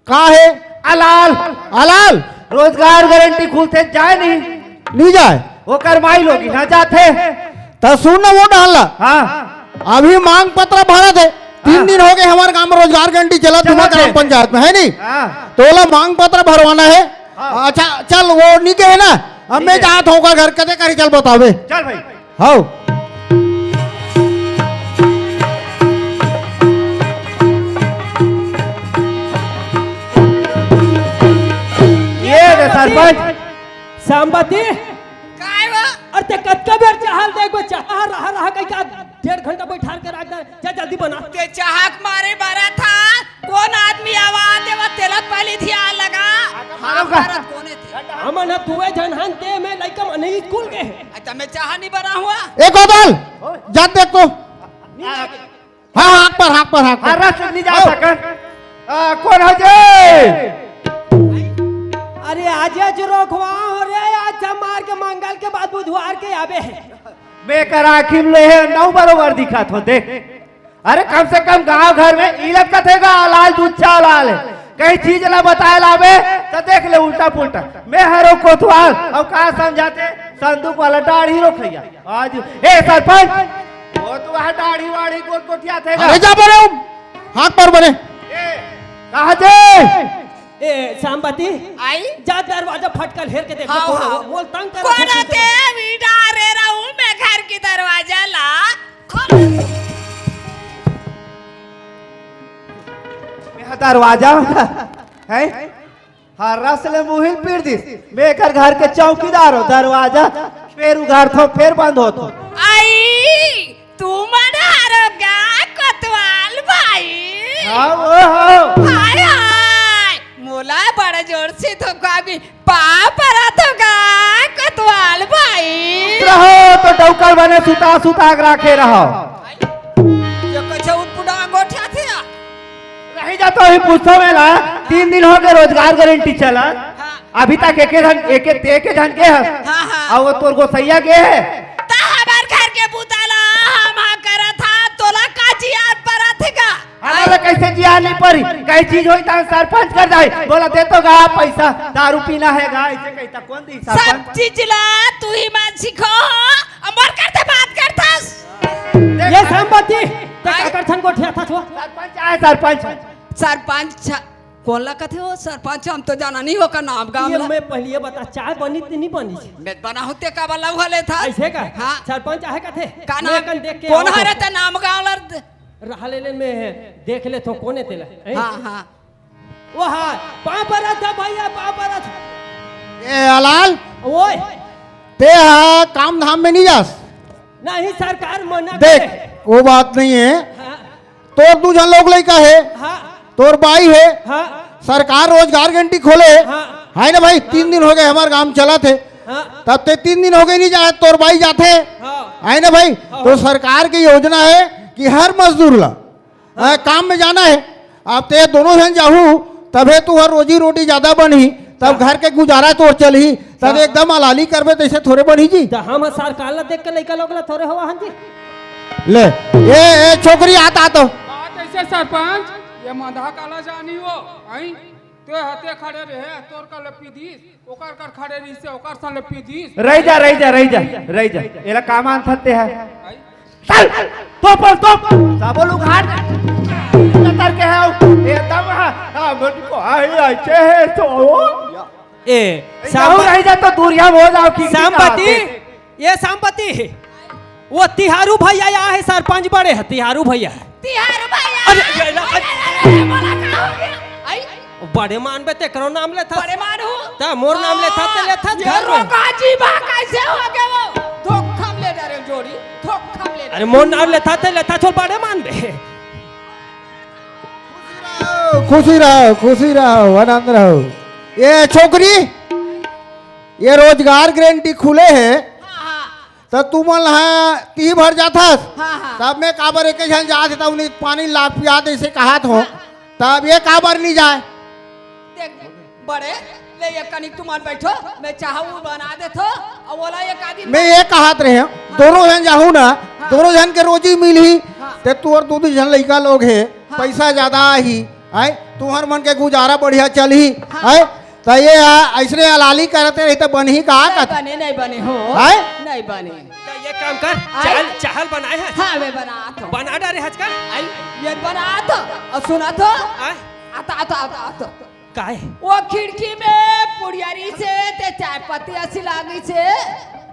का है? अलाल। अलाल? रोजगार गारंटी खुलथे जाए नहीं। नहीं जाए? ओकर माई लोग ना जाथे। त सुन ना वो डाल ला। हाँ। अभी मांग पत्र भरत है। तीन हाँ। दिन हो गए हमारे गांव में रोजगार गारंटी चलत चलत तुम्हारे ग्राम है। पंचायत में, है नहीं? हाँ। तोला मांग पत्र भरवाना है। हाँ। अच्छा, चल वो नहीं कहे ना। अब मैं जात हूँ ओकर घर, कते करी चल बतावे। चल भाई। हाव। ये रे सरपंच। सांबती। काय बा? अरे ते कतका बेर चाहल देखबे, चाह रहा रहा कहीं का डेढ़ घंटा बैठाल के रख दे, जा जल्दी बना। ते चाहक मारे बरा था, कोन आदमी आवाज देवत तेला पहली धियान लगा। हाँ, मारो का? भारत कोने थे? हमन ह दुए झन हन, ते में लइका मन स्कूल गए हे। अच्छा, मैं चाह नहीं बना हुआ। ए गोपाल, जात देख तो। हाँ, हाँक पर, हाँक पर, हाँक पर। हाँ, रस नहीं जा सकन। आ, कोन हो जे? अरे, आज जो रोकवा हो रे, आज मार के मंगल के बाद बुधवार के आबे हे। मैं कर आँखी में ले हे, नौ बरोबर दिखत हो, देख। अरे कम से कम गांव घर में इलत कथेगा लाल दूध चाव लाल है। कहीं चीज ला बताए लावे तो देख ले उल्टा पुल्टा। मैं हरो कोतवाल, अब का समझाते? संदूक वाला दाढ़ी रोक लिया। आज ए सरपंच, वो तो वहाँ दाढ़ी वाढ़ी गोट गोटिया थे। अरे जा बने, हाथ पर बने। ए, कहा जे? ए सांबती, आई? जा दरवाजा फटकल हेर के देखो, हाँ, कौन हाँ। है? बोल तंग कर कौन रखा है? आते? वी डारे रहूं मैं घर की दरवाजा ला। मेहा दरवाजा है। हर रस ले मुहिल पीर दिस। मैं एकर घर के चौकीदार हो, दरवाजा फेर उघार थो, फेर बंद हो थो। आई, तू मन हरो गा कोतवाल भाई। हाँ, वो हो। हाय, हाय, मोला बड़ा जोर से धोखा भी पाँव परत हो गा, कोतवाल भाई। रहो तो डौकर बने सुता सुता के राखे रहो। ये कैसे उठपुड़ा गोठिया थे? रही जा तो ही पूछो में ला, तीन दिन हो गए रोजगार गारंटी चला। हाँ। अभी तक एके धन, एके, एके धन के हस। हाँ, हाँ। और वो तोर गोसैया गे है। ता हमार घर के बुता ला, हम हाँ करत हा, तोला का जियार परत हे का? हमारा कैसे जिया नहीं परी? कई चीज होई त सरपंच कर जाए। बोला दे तो गा पैसा, दारू पीना है गा, ऐसे कही त कौन दी सब सरपंच? चीज ला तू ही मान सिखो, अमर करते बात करथस। ये संपत्ति, ते आय। का करथन गोठिया था छो? सरपंच आए, सरपंच। सरपंच छ-, कौन ला कथे हो सरपंच? हम तो जाना नहीं हो का नाम गाम ये ला। मैं पहले ये बता, चाय बनी त नहीं बनी? मैं बना होते का वाला हुआ ले था। ऐसे का? हाँ। सरपंच आहे कथे? का मैं नाम? कन देख के कौन आओ हरे तो। ते नाम गाम ला? रहा ले ले, मैं देख ले तो कोने तेला, हैं? हाँ, हाँ। वो हाँ, पाँव परत था भैया, पाँव परत। ए अलाल, ओए। ते हा काम धाम में नहीं जास। नहीं, सरकार मना देख, करे। वो बात नहीं है। हाँ। तोर दू झन लोग लइका है, हाँ। तोर बाई है, हाँ। सरकार रोजगार गारंटी खोले है, हाँ। है ना भाई? तीन दिन हो गए हमार काम चलत है, हाँ। तब ते तीन दिन हो गए नहीं जाए, तोर बाई जाथे, हाँ। है ना भाई? हाँ। तो सरकार की योजना है कि हर मजदूर ला हाँ। आ, काम में जाना है। अब ते दोनों झन जाहू, तभे तू हर रोजी रोटी ज्यादा बनही, तब हाँ। घर के गुजारा तोर चलही, तब हाँ। एकदम अलाली करबे, तैसे थोड़े बनही जी। त हम सरकार ला देख के लइका लोग ला थोड़े होवा हन जी। ले, ए, ए, छोकरी, आ तो, आ तो। बात अइसे सरपंच, ये मधा काला जानी हो, हैं? ते हते खड़े रहे, तोर कर ले पीदिस, ओकर कर खड़े रहिसे, ओकर सन ले पीदिस। रहि जा, रहि जा, रहि जा, रहि जा। एला का मानथस ते ह? हैं? चल, तोप, तोप। सबो लोग हार। लतर के हव, एकदम ह, ह, मुझको आई, आई, के है तो। ए, जाहू शाम-, रहि जा तो दूरिया में हो जाओ, की, की संपत्ति, बात है? ये संपत्ति, वो तिहारू भैया आए हे, सरपंच बड़े हे, तिहारू भैया। तिहारू भैया। अरे, अरे, अरे, अरे, अरे, बोला का हो गया? आई? बड़े मानबे, तेकरो नाम लेथस। बड़े मान हो? त मोर नाम लेथस, ते लेथस ये घर में। रोका जी बा, कैसे हो गए वो? धोखा में ले डरे जोड़ी, धोखा में ले अरे, मोर नाम लेथस, ते लेथस, छोड़, बड़े मानबे। खुशी रहो, खुशी रहो, खुशी रहो, आनंद रहो। ये छोकरी, ये रोजगार गारंटी खुले हे, हाँ, हाँ। त तुमन ह तिही भर जाथस। हाँ, हाँ। तब मैं काबर एक झन जात हे, त उन्हें पानी ला पिया दे, अइसे कहत हो। हाँ। तब ये काबर नहीं जाए? देख, बड़े, ले ये कनिक तुमन बैठो, मैं चाह उ बना देथो, अउ ओला एक आदमी मैं ये कहत रहे हूँ, हाँ। दोनों झन जाहू ना, हाँ। दोनों झन के रोजी मिलही, हाँ। ते तोर दू, दू झन लइका लोग हे, हाँ। पैसा ज्यादा आही, आय, तुहर मन के गुजारा बढ़िया चलही, हाँ। आय, त ये आ, अइसने अलाली करते रही त बनही का नहीं कत? बने, नहीं बने हो। हैं? नहीं बने। त ये काम कर, आय? चाहल, चाहल बनाए हे? हाँ, मैं बनात हूँ। बना डारे हच का? आई, ये बनात हूँ। अउ सुनत हो? आय? आता, आता, आता, आता। काय? वो खिड़की में पुड़ियारी से ते चाय पत्ती असी लागी से।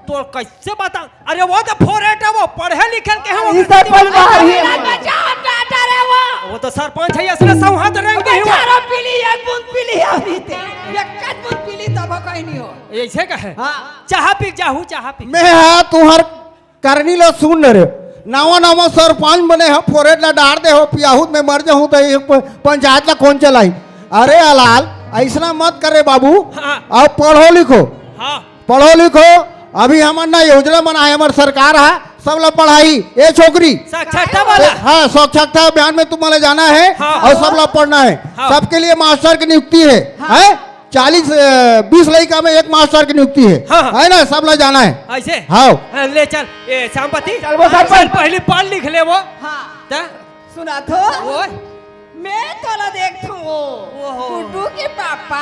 तोर कैसे बता? अरे वो तो फोरेट हे, वो पढ़े लिखे के हे, वो ई तो सरपंच बाहर ही हे। मेरा बचाओ, डॉक्टर हे वो। वो तो सरपंच हे, इसने संहात रंग दे वो। चारों पीली, एक बूंद पीली अभी ते। एक बूंद पीली तब कहीं नहीं हो। अइसे कहे? हाँ। चाह पी जाहू, चाह पी। मैं हा तुहर करनी ला सुन रे। नवा नवा सरपंच बने हो, फोरेट ला डार दे हो, पियाहूत में मर जाहूँ त ये प-, पंचायत ला कौन चलाई? अरे अलाल, अइसना मत करे बाबू। हाँ। अब पढ़ो लिखो। हाँ। पढ़ो लिखो, अभी हमन ना योजना बनाए, हमर सरकार ह, सब ला पढ़ाई। ए छोकरी, साक्षरता वाला। हाँ, साक्षरता अभियान में तुम्हारे जाना है हाँ। और सब ला पढ़ना है। हाँ। सबके लिए मास्टर की नियुक्ति है, हाँ। है? चालीस, अ, बीस लइका में एक मास्टर की नियुक्ति है, हाँ, हाँ। है ना? सब ला जाना है। अइसे? हाँ। हाँ, ले चल। ए, संपत्ति, चल वो सरपंच। चल, पहली पढ़ लिख ले वो। हाँ। त? सुनत हो? ओए। मैं तोला देखथूं वो। ओहो। गुड्डू के पापा।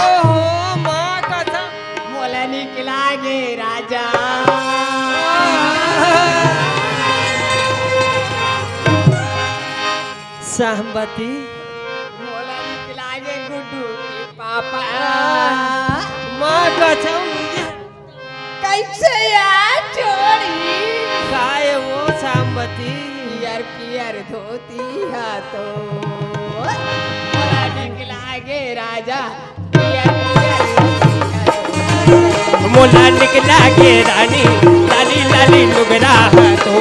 ओहो, माँ कसम। मोला निक लागे राजा। सहमति। मोला निक लागे गुड्डू के पापा। माँ कसम। कैसे यार जोड़ी? काय वो सांबती? पियर पियर धोती हा तो मोला निक लागे राजा, पियर पियर धोती हा तो। मोला निक लागे रानी, लाली लाली लुगरा हा तो।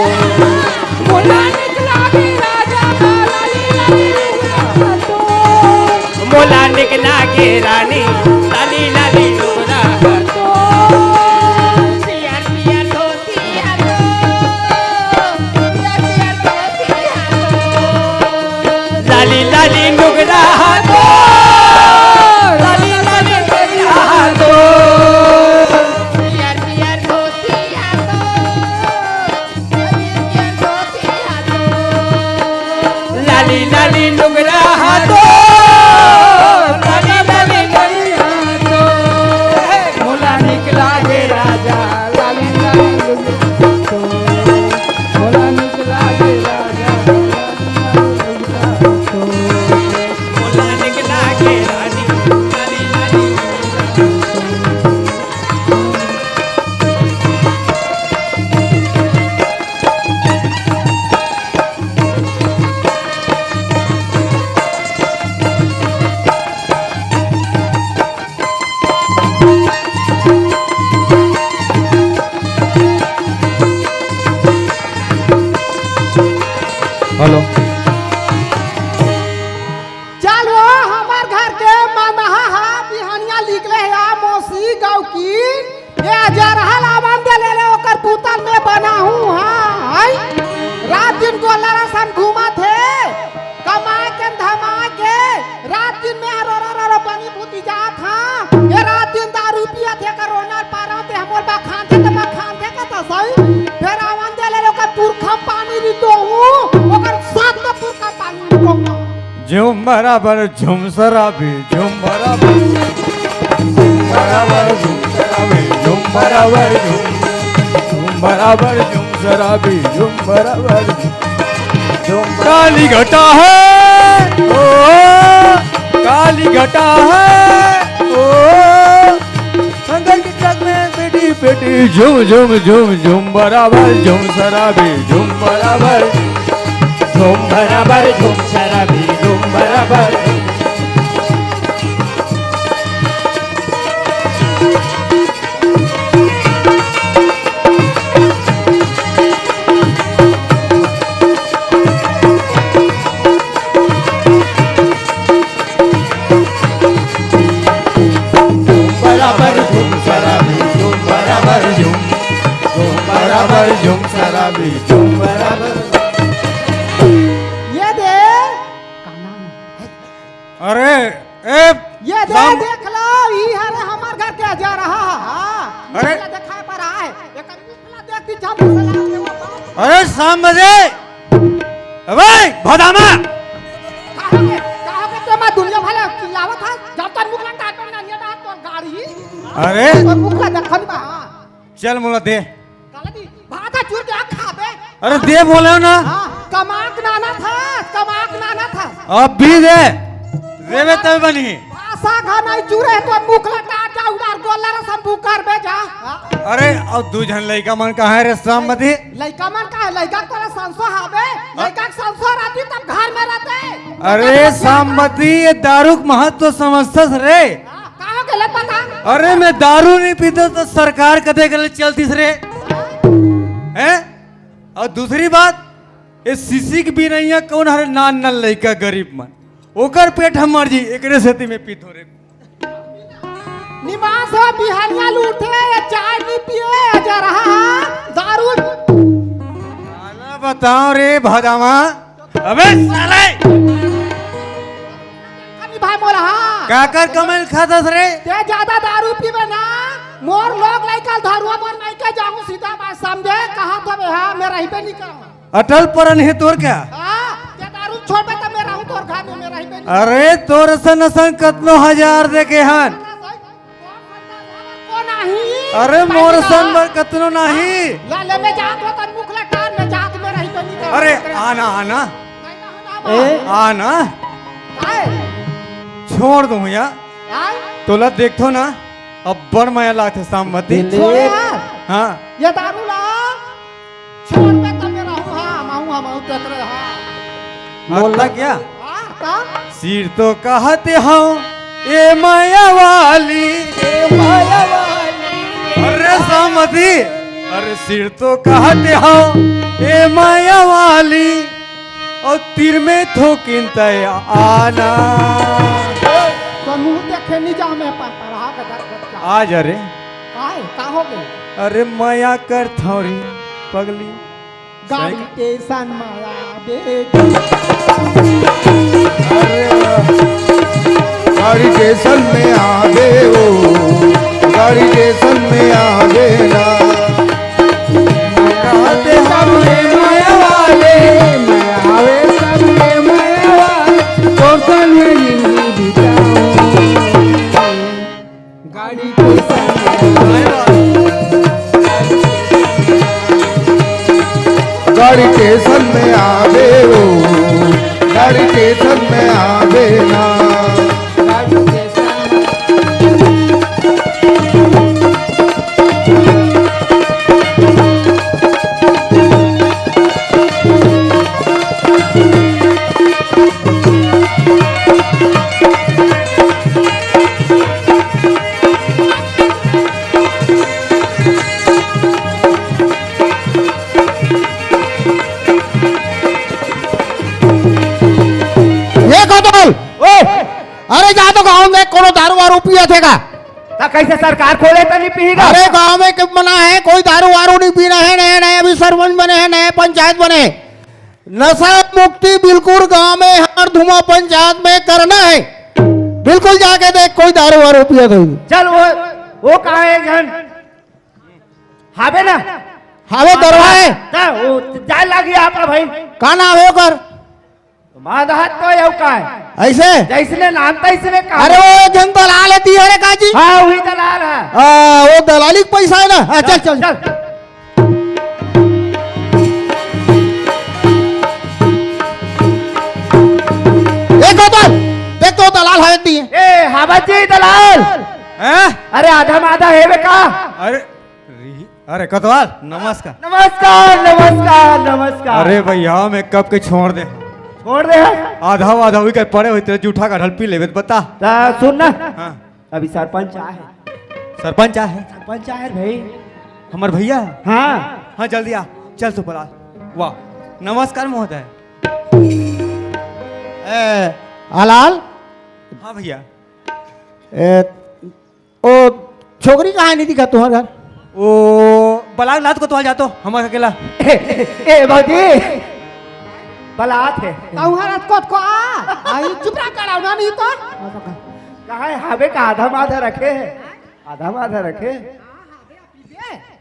मोला निक लागे राजा, लाली लाली लुगरा हा तो। मोला निक लागे रानी, लाली लाली लुगरा हा तो। पियर पियर धोती हा तो, पियर पियर धोती हा तो। लाली लाली लुगरा हा तो, लाली लाली लुगरा हा तो। पियर पियर धोती हा तो। लाली लाली लुगरा हा तो, लाली लाली लुगरा हा तो। मोला निक लागे राजा, लाली लाली लुगरा हा तो। मोला निक लागे राजा, लाली लाली लुगरा हा तो। मोला निक लागे रानी, लाली लाली लुगरा हा तो। हेलो। चल वो हमर घर के मनहा हा बिहनिया निकले हे आ मौसी गौकी, ए जरहल आवन दे ले ले ओकर बूतल में बनाहूं हां, हाय। रात दिन गोल्लर असन घूमत हे, कमाए के धमाए के, रात दिन में रो रो रो रो बनी भूती जात हां। ए रात दिन दारू पियत हे, कर रोना पारा ते हमर बखान थे त बखान थे का त सही। फेर आवन दे ले ले ओकर पुरखा पानी रितोहूं। झूम बराबर झूम शराबी, झूम बराबर, झूम बराबर झूम शराबी, झूम बराबर झूम, झूम बराबर झूम शराबी, झूम बराबर झूम, झूम। काली घटा है ओ, काली घटा है ओ, संगत के जग में बेटी बेटी झूम झूम झूम झूम बराबर झूम शराबी, झूम बराबर झूम बराबर झूम शराबी, झूम बराबर। बराबर झूम शराबी, झूम बराबर झूम, झूम बराबर झूम शराबी, झूम बराबर। ये दे, का नाम है? अरे, ए, ये दे, राम- देख लो, ई हरे हमर घर के जा रहा है। हाँ, अरे। ये दिखाए पर आए। एकर मुखला देख दी, झापड़ से लात के वो। अरे, शाम बजे। अबे, भदामा। काहे के, काहे के ते मैं दुनिया भले चिल्लावत है? जब तक मुखला टाइट में ना लिया ना तोर गाड़ी। अरे। तोर मुखला देखन बा, हाँ। चल मोला दे। काला दी, भाता चूर के आ खाबे। अरे दे बोले ना। हाँ, कमाक नाना था, कमाक नाना था। अब भी दे। देवे तब बनी। भाषा घा नहीं चूरे तो मुखला काट जा उधार गोला रे शंभू करबे जा। हाँ। अरे अब दू झन लइका मन कहाँ है रे शाम बजे? लइका मन का है? लइका तोरा संसो हाबे? हाँ। लइका के संसो रहती तब घर में रहते। अरे शाम बजे, ये दारू के महत्व समझतस रे? हाँ, का हो गेले पता? अरे मैं दारू नहीं पीता तो सरकार कदे गले चलतीस रे? हैं? और दूसरी बात, ये सीसी के बिनैया कौन हरे? नान नान लइका गरीब मन, ओकर पेट हम मर जी, एकरे सेती में पीत हो रे। निमास हो बिहनिया लूटे, ये चाय नहीं पिए, ये जा रहा है दारू। काला बताओ रे भदामा। अबे साले! कनी भाई मोला, हाँ। काकर कमाई ल खाथस रे? ते ज्यादा दारू पीबे ना, मोर लोग लइका दारुआ मोर नहीं के जाऊँ सीधा बात समझे, कहा तो बे, हाँ, मैं रहिबे नहीं करूँ। अटल परन है तोर क्या? हाँ, ते दारू छोड़बे तो मैं रहूँ तोर घर में, मैं रहिबे नहीं। अरे तोर असन असन कतनो हजार देखे हन। को नहीं। अरे मोर सन बर कतनो नहीं। ला ले मैं जात हो तन मुखला टान में जात में रही तो नहीं। अरे आना, आना। ए? आना। आए। छोड़ दूं यार। आए? तोला देखथो ना, अब्बड़ मया लागथे शाम बजे। छोड़ यार। हाँ। ये दारू ला। छोड़ बे, तब मेरा हूँ, हाँ, हम आऊँ, हम आऊँ, देख रहे, हाँ। बोल रहा क्या? हाँ, हाँ। सिर तो कहते हूँ, ए माया वाली। ए माया वाली। अरे शाम बजे, अरे सिर तो कहते हूँ, ए माया वाली, और तीर में थोकिन तय आना। तो मुंह देखे नहीं जा मैं पर, पर, हाँ, गदर, गदर, आ जा रे। काहे? का हो गए? अरे मया करथौं रे पगली। गाड़ी सही। स्टेशन में आवे। अरे वाह। गाड़ी स्टेशन में आवे ओ, गाड़ी स्टेशन में आवे ना। कहते सामने मया वाले, मैं आवे सामने मया वाले, स्टेशन में जिंदगी बिताऊं। गाड़ी स्टेशन में आवे ओ, गाड़ी स्टेशन में आवे ना। ये कौतुल, ओए! अरे जा तो गांव में कोनो दारू वारू पियत हे का? त कैसे सरकार खोले त नहीं पीही गा? अरे गांव में के मना है, कोई दारू वारू नहीं पीना है, नया नया अभी सरपंच बने हैं, नया पंचायत बने हैं। नशा मुक्ति बिल्कुल गांव में हर धुआं पंचायत में करना है। बिल्कुल जाके देख कोई दारू वारू पियत होई। चल वो, वो कहाँ है जन? हावे ना? हावे दरवाए। त वो जाए लागी आपका भाई। का नाम है ओकर? तो मादहत तो यू काय? ऐसे? जैसने नाम तैसने काम। अरे वो एक झन दलाल हे, ती हरे काजी? हाँ, वही दलाल हे। हाँ, वो दलाली के पैसा हे ना। हाँ, चल, चल, चल। एक होतल, देख तो दलाल हवे ती। ए, हावत जी दलाल। हैं? अरे आधा माधा हेवे का? अरे, अरे कोतवाल, नमस्कार। नमस्कार, नमस्कार, नमस्कार। अरे भैया, मैं कब के छोड़ दे। छोड़ दे हे? आधा आधा हुई के पड़े हुई, तेरे जूठा का ढल पी लेवे, बता। ता सुन ना। हाँ। अभी सरपंच आहे। सरपंच आहे? सरपंच आहे भाई। हमर भैया? हाँ। हाँ, जल्दी आ। चल तो पलाल। वाह। नमस्कार महोदय। ए, आलाल? हाँ भैया। ए, ओ छोकरी कहाँ नहीं दिखा तुम्हार घर? ओ बलाग लात कोतवाल जातो, हमर अकेला। ए, ए, भौजी, बलात हे। तोहर कोत को आ, आई चुप रह, कराओ ना नहीं तो। कहाँ हे? हावे का आधा माधा रखे हे, आधा माधा रखे।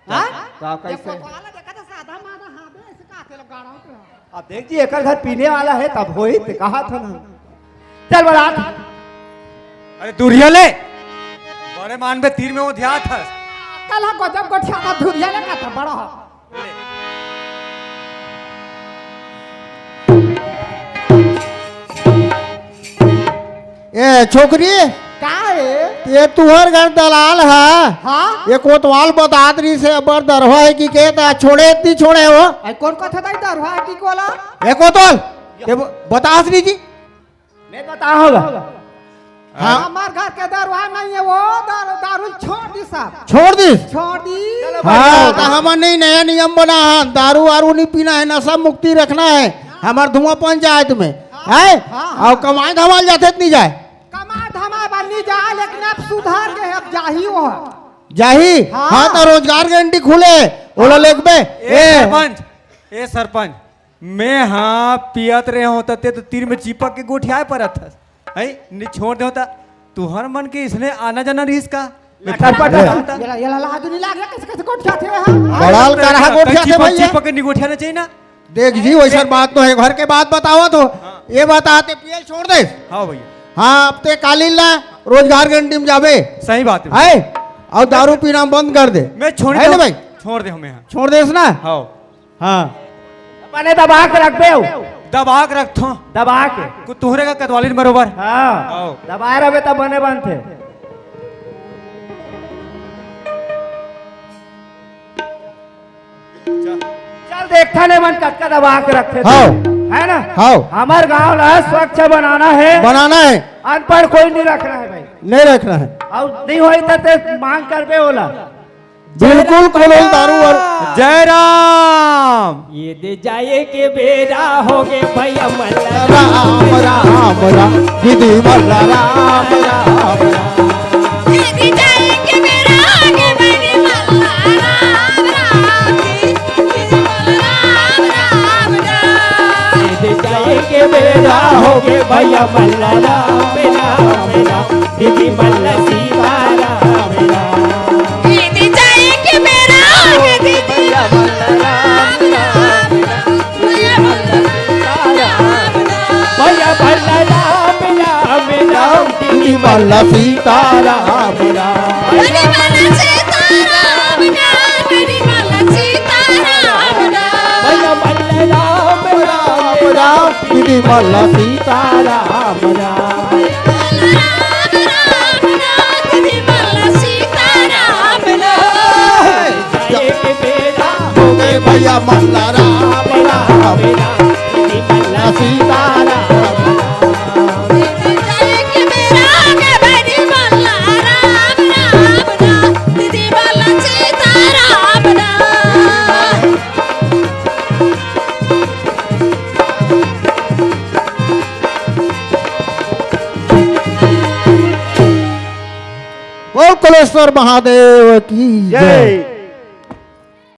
हाँ? तो कैसे? अब देख जी, एकर घर पीने वाला हे, तब होई, ते कहा था ना। चल बलात। अरे दूरिया ले, बड़े मान बे तीर में वो ध्यात हस। कल हम गजब गोठिया था, दूरिया ले का था, बड़ा हो। ए छोकरी, का हे? ये तुहर घर दलाल हे? हाँ? ये कोतवाल बतात रहिस हे, अब्बड़ दरवा हे कि के, त छोड़े इतनी छोड़े हो। आई कौन कथा ताई दरवा हे कि कोला? ए कोतवाल, ये ब-, बतात रहिस जी। मैं बता होगा। हाँ। हमार घर के दरवा नहीं हे, वो दारू, दारू छोड़ दी साहब। छोड़ दी? छोड़ दी। चलो हाँ, भाई। तो हमर नहीं नया नियम बना हे, दारू वारू नहीं पीना हे, नशा मुक्ति रखना हे हमर धुआं पंचायत में। हाँ, हे? हाँ, हाँ। अउ कमाए धमाल जाथे त नहीं जाए? कमाए धमाए बर नहीं जाए, लेकिन अब सुधर गए, अब जाही वो। जाही? हाँ। हाँ, तो रोजगार गारंटी खुले, ओला लेगबे। ए ए। सरपंच, ए सरपंच, मैं हाँ पियत रहे हों त ते तो तीर में चिपक के गोठियाए परत हस। हैं? नहीं छोड़ दे होता। तुहर मन के इसने आना जाना रहिस का? मैं लटर पटर। फोन करता। येला, येला लाज नहीं लागे, कैसे, कैसे गोठियाथे, हाँ? बड़ाल करहा गोठियाथे चिपक, भैया। चिपक के नहीं गोठियाना चाहिए ना। देख जी, वैसन बात तो हे, घर के बात बतावत हो। हाँ। ये बता, ते पियल छोड़ दे। हाँ भैया। हाँ, अब ते काली ला रोजगार गारंटी में जाबे। सही बात हे। हे? अउ दारू पीना बंद कर दे। मैं छोड़ हे दे ना हूँ, भाई? छोड़ दे हूँ मैं, हाँ। छोड़ देस ना? हाँ। हाँ। बने दबा के रखबे हो। दबा के रखथों। दबा के। कुछ तुहरे का कतवालिन बरोबर। हाँ। हाँ। दबाए रहबे तब बने बनथे। चल। चल देखथन एमन कतका दबा के रखथे। हाँ। हे ना? हाँ। हमर गांव ला स्वच्छ बनाना हे। बनाना हे। अनपढ़ कोई नहीं रखना हे भाई। नहीं रखना हे। अउ नहीं होई त ते मांग करबे ओला। बिल्कुल कोनो दारू वारू। जय राम। ये दे जाए के बेरा हो गे भैया मल्ला। राम, राम, राम, दीदी मल्ला, राम, राम, राम। ये दे जाए के बेरा हो गे भैया मल्ला, राम, राम, दीदी मल्ला, राम, राम, राम। ये दे जाए के बेरा हो गे भैया मल्ला, राम, राम, राम। दीदी मल्ला सीताराम राम। दीदी जाए के बेरा हे, दीदी मल्ला राम राम राम। भैया मल्ला राम राम राम। भैया मल्ला राम राम राम। दीदी मल्ला सीताराम राम। दीदी मल्ला सीताराम राम। दीदी मल्ला सीताराम राम। भैया मल्ला राम राम राम। दीदी मल्ला सीताराम राम। राम राम राम, दीदी मल्ला सीताराम राम। एक बेरा हो गे भैया मल्ला राम राम राम, दीदी मल्ला सीताराम राम। एक बेरा हो गे भैया मल्ला राम राम राम, दीदी मल्ला सीताराम राम। बोल कुलेश्वर महादेव की जय। जय।